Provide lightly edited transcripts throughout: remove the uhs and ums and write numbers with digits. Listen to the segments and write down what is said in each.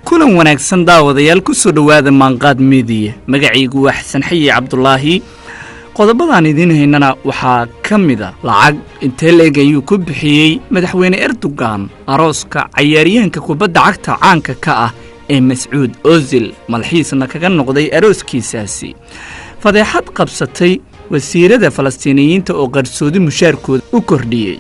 Kulan wanaagsan, daawadayaal. Ku soo dhowaada Maanqaad Miidiya. Magacaygu waa Xasan Xayi Cabdulaahi. Qodobadaan idiin haynana waxaa ka mida: lacag intee leeg ayuu ku bixiyey Madaxweyne Erdogan arooska cayaaryahanka kubadda cagta caanka ka ah ee Mascuud Ozil, malxiisna kaga noqday arooskiisaasi? Fadeexad qabsatay wasiirada Falastiiniyiinta oo qarsoodi mushaarkooda u kordhiyey.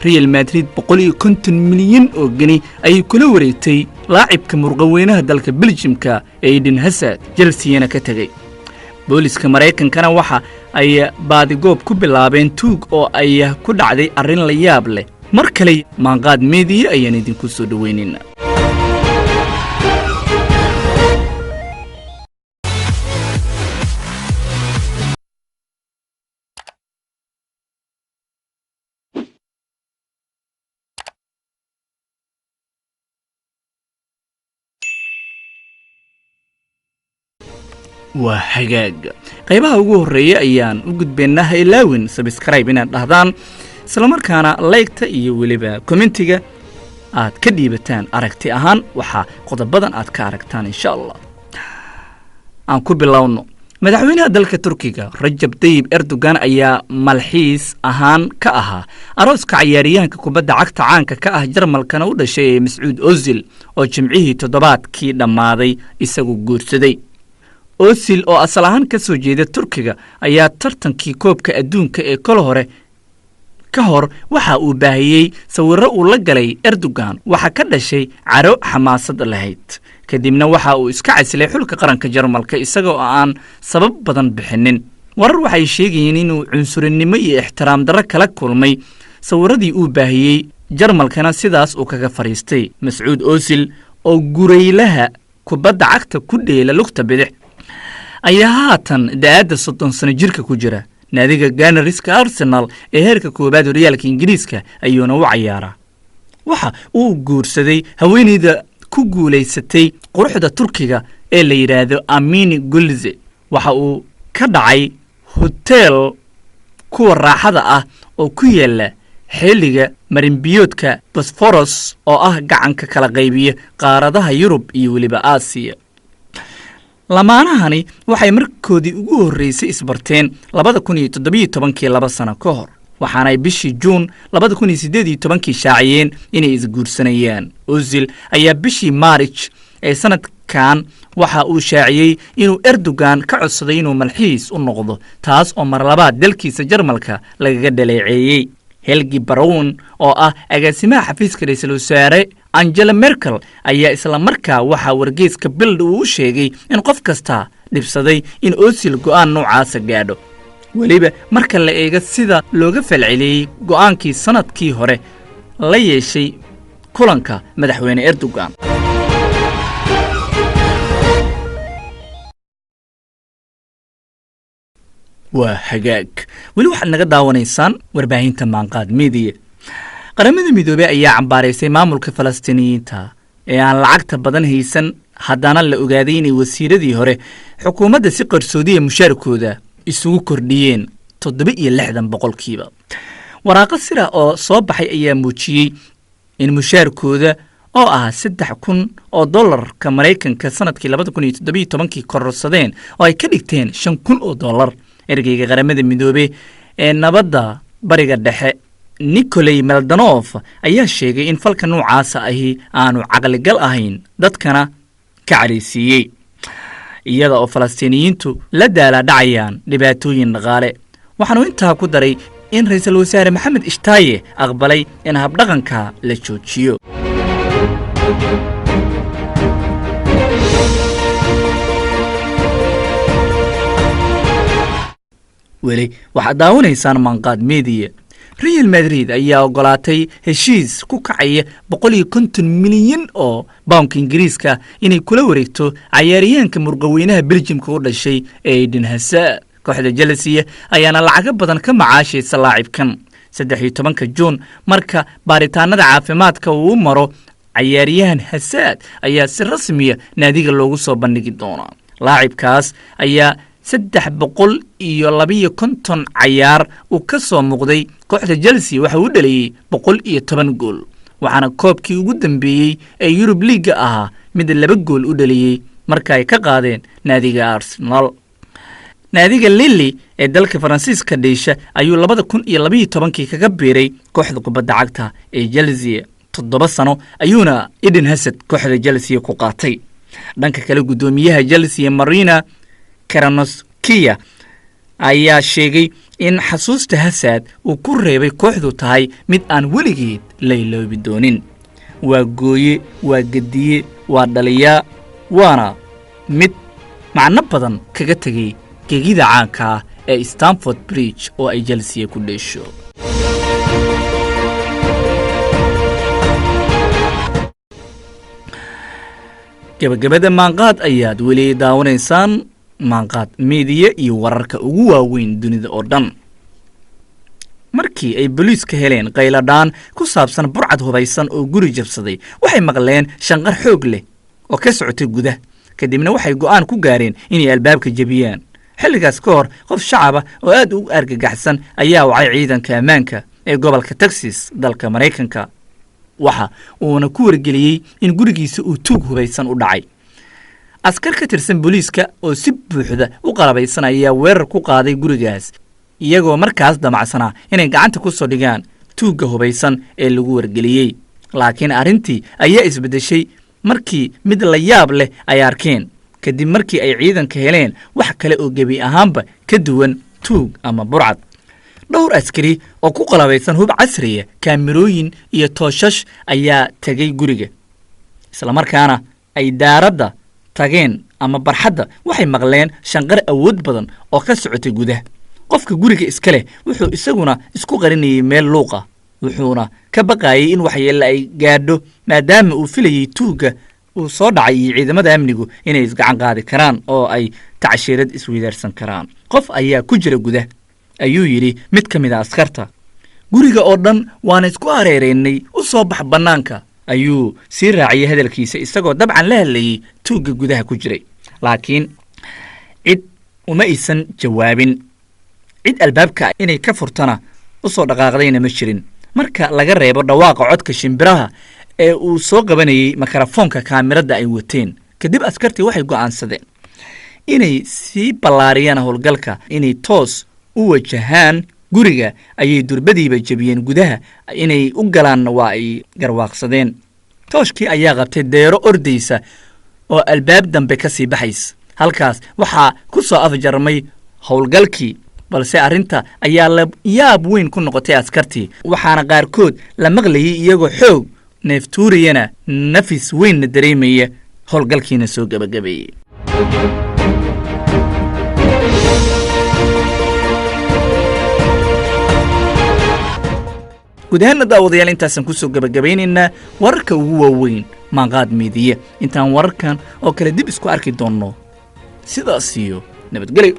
Real Madrid 150 milyan oo geni ayay kula wareegtay laacibka murqaweynaha dalka Beljimka ee Eden Hazard, Chelseana ka tegey. Booliska Maraykankana waxa ay baadigoob ku bilaabeen tuug oo ay ku dhacday arrin la yaab leh. Mar kale Maanqaad Meediya ayaan idinku soo dhoweynayna. Waa hagaag, qaybaha ugu horreeya ayaan u gudbaynaa. Ha ilaawin subscribe inaad dhahdaan, islamarkaana like-ta iyo weliba comment-iga aad ka dhiibataan aragti ahaan waxaa qodobadan aad ka aragtaan, insha Allah. Aan ku bilowno. Madaxweynaha dalka Turkiga Rajab Dayib Erdogan ayaa malxiis ahaan ka ahaa arooska cayaaryahanka kubadda cagta caanka ka ah, Jarmalkana u dhashay ee Mascuud Ozil, oo Jimcihii toddobaadkii dhammaaday isagu guursaday. Ozil oo asal ahaan ka soo jeeda Turkiga ayaa tartankii Koobka Adduunka ee kol hore ka hor waxa uu baahiyey sawirro uu la galay Erdogan. Waxaa ka dhashay caro xamaasad lahayd, kadibna waxa uu iska casilay xulka qaranka Jarmalka isaga oo aan sabab badan bixinin. Warar waxay sheegayeen inuu cunsurinimo iyo ixtiraam darro kala kulmay sawirradii uu baahiyey, Jarmalkana sidaas uu kaga fadhiistay. Mascuud Ozil oo guraylaha kubadda cagta ku dheela lugta bidix ayaa haatan da'aadda 30 sano jirka ku jira. Naadiga Gunners-ka Arsenal ee heerka koowaad horyaalka Ingiriiska ayuuna u cayaaraa. Waxa uu guursaday haweeneyda ku guulaysatay quruxda Turkiga ee la yidhaahdo Amini Gulze. Waxa uu ka dhacay hoteel kuwa raaxada ah oo ku yaala xilliga marinbiyoodka Bosforos, oo ah gacanka kala qaybiya qaaradaha Yurub iyo weliba Aasiya. Lamaanahani waxay markoodii ugu horreysay isbarteen 2017-kii, 2 sano ka hor, waxaanay bishii Juun 2018-kii shaaciyeen inay isguursanayaan. Ozil ayaa bishii Maarij ee sanadkan waxa uu shaaciyey inuu Erdogan ka codsaday inuu malxiis u noqdo, taas oo mar labaad dalkiisa Jarmalka lagaga dhaleeceeyey. Helgi Barown oo ah agaasimaha xafiiska ra-iisul wasaare Angela Merkel ayaa isla markaa waxaa wargeyska Bild uu u sheegay in qof kasta dhibsaday in Ozil go'aan noocaasa gaadho, weliba marka la eego sida looga falceliyey go'aankii sannadkii hore la yeeshay kulanka Madaxweyne Erdogan. Waa hagaag, weli waxaad naga daawanaysaan warbaahinta Maanqaad Media. Qaramada Midoobey ayaa cambaaraysay maamulka Falastiiniyiinta ee aan lacagta badan haysan, haddana la ogaaday inay wasiiradii hore xukuumadda si qarsoodiya mushaarkooda isugu kordhiyeen 67%. Waraaqo sira oo soo baxay ayaa muujiyey in mushaarkooda oo ah 3,000 oo dollarka Maraykanka sanadkii 2017-kii kororsadeen oo ay ka dhigteen 5,000 oo dollar. Ergeyga Qaramada Midoobey ee nabadda Bariga Dhexe Nikolay Mladenov ayaa sheegay in falka noocaasa ahi aanu caqligal ahayn, dadkana ka cadhaysiiyey, iyada oo Falastiiniyiintu la daalaadhacayaan dhibaatooyin dhaqaale. Waxaanu intaa ku daray in Ra-iisul Wasaare Maxamed Ishtaaye aqbalay in habdhaqanka la joojiyo. Weli waxaad daawanaysaan Maanqaad Media. Real Madrid ayaa ogolaatay heshiis ku kacaya 150 milyan oo bawnka Ingiriiska inay kula wareegto cayaaryahanka murqaweynaha Beljimka u dhashay ee Eden Hazard. Kooxda Chelsea ayaana lacago badan ka macaashaysa laacibkan. 13-ka Juun, marka baaritaanada caafimaadka uu u maro cayaaryahan Hazard, ayaa si rasmiya naadiga loogu soo bandhigi doonaa. Laacibkaas ayaa 352 cayaar uu ka soo muuqday kooxda Chelsea, waxa uu dhaliyey 110 gool, waxaana koobkii ugu dambeeyey ee Yurub Liiga ahaa mid laba gool u dhaliyey marka ay ka qaadeen naadiga Arsenal. Naadiga Lille ee dalka Faransiiska dheesha ayuu 2012-kii kaga biiray kooxda kubadda cagta ee Chelsea. 7 sano ayuuna Eden Hazard kooxda Chelsea ku qaatay. Dhanka kale, guddoomiyaha Chelsea Marina Granovskaia ayaa sheegay in xasuusta Hazard uu ku reebay kooxdu tahay mid aan weligeed la iloobi doonin. Waa gooye, waa gediye, waa dhaliyaa, waana mid macno badan kaga tegay gegida caanka ah ee Stamford Bridge oo ay Chelsea ku dheesho. Gabagabada Maanqaad ayaad weli daawanaysaan, Maanqaad Media iyo wararka ugu waaweyn dunida oo dhan. Markii ay booliiska heleen qayladhaan ku saabsan burcad hubaysan oo guri jabsaday, waxay maqleen shanqar xoog leh oo ka socotay gudah. Kadibna waxay go'aan ku gaareen inay albaabka jebiyaan. Xilligaas ka hor, qof shacaba oo aad u argagaxsan ayaa wacay ciidanka ammaanka ee gobolka Texas, dalka Maraykanka, waxa uuna ku wargeliyey in gurigiisa uu tuug hubaysan u dhacay. Askar ka tirsan booliiska oo si buuxda u qalabaysan ayaa weerar ku qaaday gurigaas, iyagoo markaas damacsanaa inay gacanta ku soo dhigaan tuugga hubaysan ee lagu wargeliyey. Laakiin arrintii ayaa isbeddeshay markii mid la yaab leh ay arkeen, kadib markii ay ciidanka heleen wax kale oo gebi ahaanba ka duwan tuug ama burcad. Dhowr askari oo ku qalabaysan hub casriya, kaamirooyin iyo tooshash ayaa tegay guriga. Islamarkaana ay daaradda tageen ama barxadda, waxay maqleen shanqar awood badan oo ka socotay gudaha. Qofka guriga iska leh wuxuu isaguna isku qarinayay meel luuqa, wuxuuna ka baqayay in waxyeelle ay gaadho, maadaama uu filayey tuugga uu soo dhacay iyo ciidamada amnigu inay isgacan qaadi karaan oo ay tacshiirad isweydaarsan karaan. "Qof ayaa ku jira gudah," ayuu yidhi mid ka mid a askarta. "Guriga oo dhan waana isku hareereynay, u soo bax bannaanka," ayuu sii raaciyey hadalkiisa, isagoo dabcan la hadlayey tuugga gudaha ku jiray. Laakiin cid uma aysan jawaabin, cid albaabka inay ka furtana u soo dhaqaaqdayna ma jirin, marka laga reebo dhawaaqa codka shimbiraha ee uu soo qabanayey makarafoonka kaamirada ay wateen. Kadib askartii waxay go'aansadeen inay sii ballaariyaan howlgalka, inay toos u wajahaan guriga. Ayay durbadiiba jebiyeen, gudaha inay u galaanna waa ay garwaaqsadeen. Tooshkii ayaa qabtay deero ordaysa oo albaab dambe ka sii baxaysa. Halkaas waxaa ku soo afjarmay howlgalkii, balse arrinta ayaa la yaab weyn ku noqotay askartii, waxaana qaarkood la maqlayay iyagoo xoog neeftuuriyana, nafis weynna dareemaya, howlgalkiina soo gebagabeeyey. Guud ahaanna, daawadayaal, intaasaan kusoo gebagabaynaynaa wararka ugu waaweyn Maanqaad Media. Intaan wararkan oo kale dib isku arki doonno, sidaas iyo nabadgelyo.